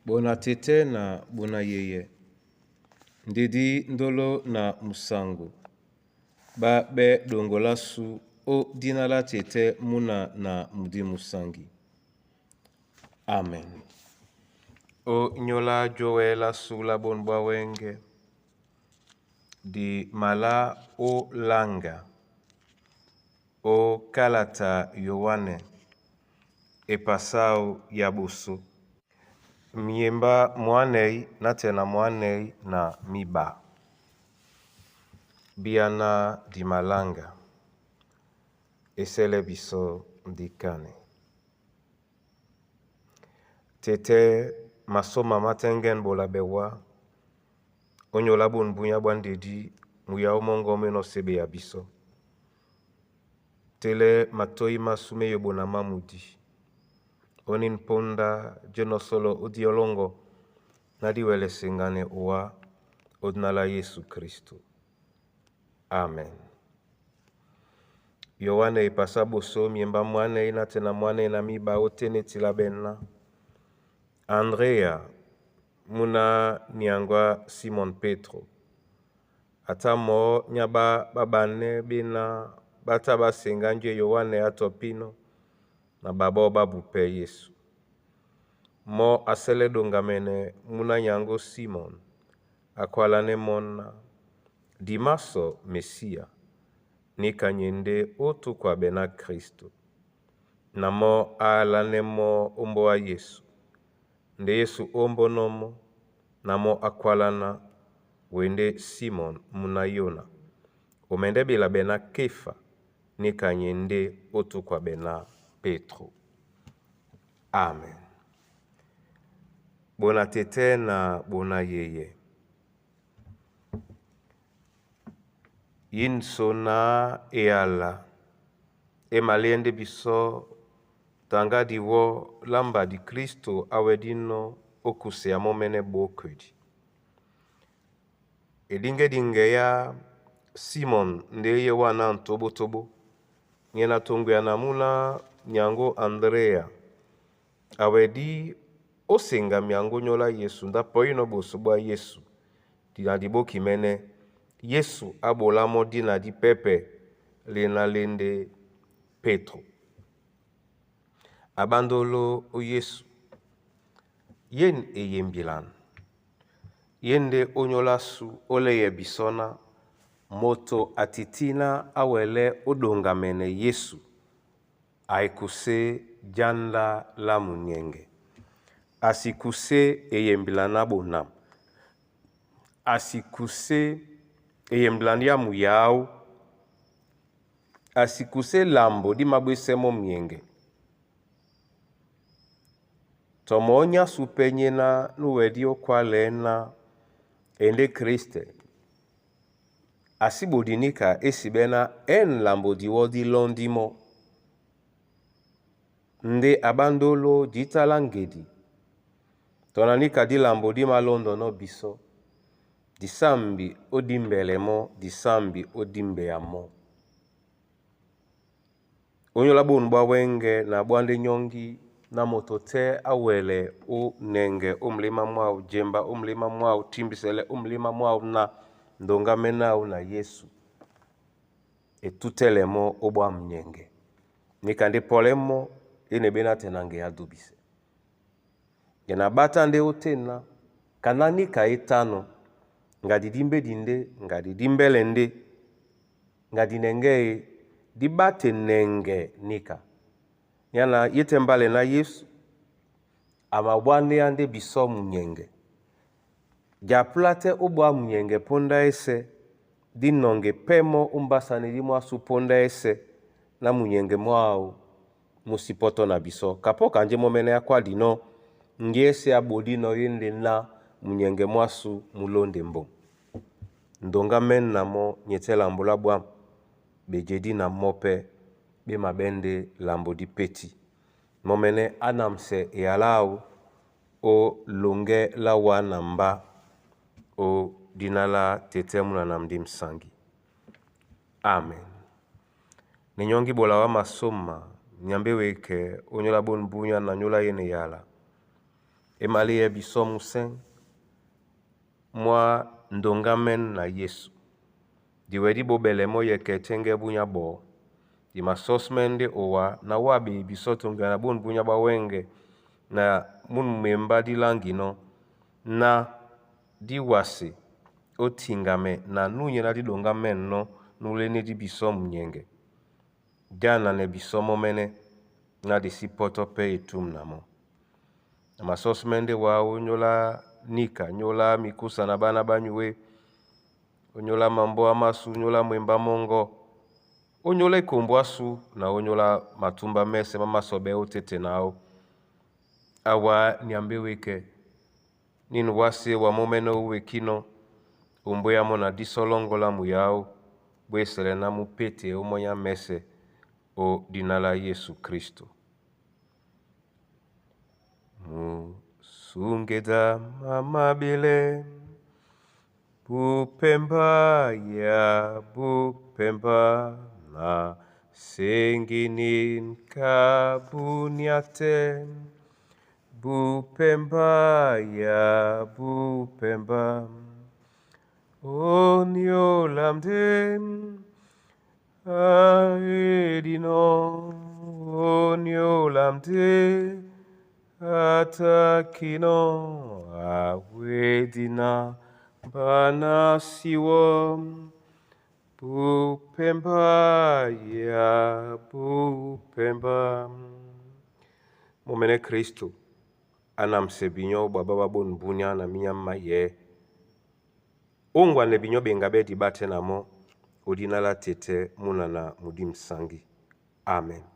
Bona tɛ́tɛ́ na bona yeyɛ, ndé dí ndolo na musaŋgo ɓá ɓɛ́ ɗoŋgo lásu ó dina lá tɛtɛ́ múna na mudi musaŋgi. Amen. Ó nyóla jówɛ lásu lá bôn ɓwa wɛ́ŋgɛ̄, di malá ó laŋga ó kalata Yoanɛ epasá áō ya ɓosó. Miembá mwǎnɛ̌ nátɛna mwǎnɛ̌ na míɓá. Bíáná di maláŋga é sɛ́lɛ́ bisɔ́ ndé kánɛ. Tɛ́tɛ́ masɔma má tɛ́ŋgɛ́nɛ ɓola ɓɛ wá ónyólá bôn búnyá ɓwá ndedí muyáó mɔ́ŋgɔ̄ mú e nɔ́ séɓeya bisɔ́. Télɛ́ matóí másū mé yoɓona má mudí. Ónín póndá jé nɔ́ sɔ́lɔ́ ó díɔ lɔ́ŋgɔ ná dí wɛlɛ seŋganɛ owá ó dina lá Yésu Kristô. Amen. Yoanɛ epasá ya ɓosó miembá mwǎnɛ̌ nátɛna mwǎnɛ̌ na míɓá ótên é tiláɓɛ́ ná. Andréa múná nyaŋgó á Simɔn Pétro a tá mɔɔ́ nyá ɓá ɓáɓanɛ́ ɓéná ɓá tá ɓá seŋgá njé Yoanɛ á tɔpínɔ́ na ɓaɓɔ́ ɓá bupɛ́ Yésu. Mɔ́ a sɛ́lɛ́ ɗoŋgamɛnɛ múná nyaŋgó Símɔn, a kwálánɛ́ mɔ́ ná, Di másɔ Mesíya, Níka nye ndé ó túkwabɛ ná Kristô. Na mɔ́ á álánɛ́ mɔ́ ó mbóa á Yésu. Ndé Yésu ómbónɔ́ mɔ́, na mɔ́ á kwáláná, Wɛ ndé Símɔn múná Yóna, o mɛndɛ́ ɓelaɓɛ ná Kéfa, níka nye ndé ó túkwabɛ ná Pétro. Amen. Bona tɛ́tɛ́ na bona yeyɛ, Yînsō ná eyala é maléɛ́ ndé bisɔ́ taŋgá diwɔ́ lá mbadi Kristô á wɛdínɔ́ ó kusea mɔ́mɛ́nɛ́ ɓókedi. Eɗíŋgɛ́ɗíŋgɛ́ á Símɔn ndé é yé wǎ ná ŋ̀tóɓótóɓó, nyɛ na toŋgoya na múná nyaŋgó Andréa awɛdí ó seŋga myaŋgó nyóla Yésu ndá a pɔínɔ̄ ɓosó ɓwá Yésu na diɓókimɛ́nɛ́, Yésu á ɓolá mɔ́ dina dí pɛ́pɛ léná lá e ndé Pétro. A ɓándóló ó Yésu, Yén e yembilan, ye ndé ónyólá sú ó léyɛ bisɔ́ ná moto a titíná á wɛlɛ́ ó ɗoŋgamɛnɛ Yésu, a ekusé jánda lá munyɛŋgɛ, a si kusé eyembilan á bonam, a si kusé eyembilan ya muya áō, a si kusé lambo dí maɓwésɛ́ mɔ́ munyɛŋgɛ. Tɔ mɔɔ́ nyásū pɛ́ nyéná núwɛdí ó kwálɛɛ́ ná e ndé Kristɛ a sí ɓodi níka é siɓɛ́ ná ɛ̂n lambo diwɔ́ dí lɔ́ndí mɔ́. Ndé a ɓándóló jǐta lá ŋgedi, tɔ na níka dí lambo dí malɔ́ndɔnɔ́ bisɔ́, di sámbi ó dímbɛlɛ mɔ́, di sámbi ó dímbeya mɔ́. Ónyólá bôn ɓwá wɛ́ŋgɛ̄ na ɓwá ndé nyɔ́ŋgí ná moto tɛ́ á wɛlɛ ó nɛŋgɛ ó muléma mwáō, jemba ó muléma mwáō, timbisɛlɛ ó muléma mwáō na ndoŋgámɛ́nɛ́ áō na Yésu e tútɛ́lɛ mɔ́ ó ɓwá munyɛŋgɛ. Níka ndé pɔlɛ́ mɔ́ e ne ɓé nátɛna ŋgeá á dúbisɛ. E na ɓátá ndé ótên ná, kaná níka é tánɔ̄, ŋgadi dí mbédi ndé, ŋgadi dí mbɛ́lɛ ndé, ŋgadi nɛŋgɛ́ e, dí ɓá te nɛŋgɛ níka. Nyá na yé tɛ́ mbálɛ ná Yésu a mabwánéá ndé bisɔ́ munyɛŋgɛ. Japulá tɛ́ ó ɓwá munyɛŋgɛ póndá ɛ́sɛ̄, dí nɔŋge pɛ́ mɔ́ ó mbásánedí mwásū póndá ɛ́sɛ̄ ná munyɛŋgɛ mwáō mú sí pɔ́tɔ́ na bisɔ́. Kapɔ́ kanjé mɔ́mɛ́nɛ́ á kwádinɔ́ ŋgé ɛ́sɛ̄ á ɓodínɔ̄ é ndé ná munyɛŋgɛ mwásū mú lóndɛ mbom. Ndoŋgámɛ́n na mɔ́ nyɛ tɛ́ lambo lá ɓwǎm̀, ɓejedí na mɔ́ pɛ́ ɓé maɓɛ́ ndé lambo dí pétí. Mɔ́mɛ́nɛ́ á namsɛ eyalá áō ó loŋgɛ́ lá wá na mbá ó dína lá tetɛ́ múna na mudí musaŋgi. Amen. Na enyɔ́ŋgí ɓola wá masóma, Nyambé wekɛ ónyólá bôn búnyá na nyóla yêne eyala. E maléɛ bisɔ́ musɛ̂ mwá ndoŋgámɛ́n na Yésu. Diwɛ dí ɓoɓɛlɛ mɔ́ yɛkɛ tɛ́ŋgɛ́ búnyá ɓɔɔ́. Di masɔ́smɛ́ ndé owa na wâ ɓee bisɔ́ toŋgo na bôn búnyá ɓá wɛ́ŋgɛ na mún mwembá dí láŋginɔ́ ná dí wase ó tiŋgamɛ na núnyɛ ná dí ɗoŋgámɛ̂nɔ́ núlénédí bisɔ́ munyɛŋgɛ. Dí ananɛ bisɔ́ mɔ́mɛ́nɛ́ ná di sí pɔ́tɔ́ pɛ́ etûm na mɔ́. Na masɔ́smɛ́ ndé wǎ ónyólá níka, nyólá mikúsa na ɓána ɓá nyué, ónyólá mambóa másu, ónyólá mwembá mɔ́ŋgɔ́, ónyólá ekombo ásu na ónyólá matúmbá mɛ́sɛ̄ má másɔɓɛ́ ótéte na áō. Awǎ Nyambé wékɛ́, nín wásē wa mɔ́mɛ́nɛ́ ó wekínɔ́, ombwéá mɔ́ na dísɔ́ lɔ́ŋgɔ́ lá muyaó, bwésɛlɛ ná mú péte ómɔ́ny á mɛ̌sɛ̄ ó dína lá Yésu Krísto. Musungeda mamabele bupemba ya bupemba na senginin kabuniate bupemba ya bupemba oniolamde aedino oniolamde atakino awedina banasiwo bupemba ya bupemba. Mɔ́mɛ́nɛ́ Kristo á namsɛ binyɔ́ ó ɓaɓá ɓá ɓôn búnyá na minyá má yɛ̌. Ó ŋgwanɛ binyɔ́ ɓeŋga ɓɛ́ diɓátɛ́ na mɔ́, ó dína lá tetɛ́ múna na mudí msáŋgí. Amen.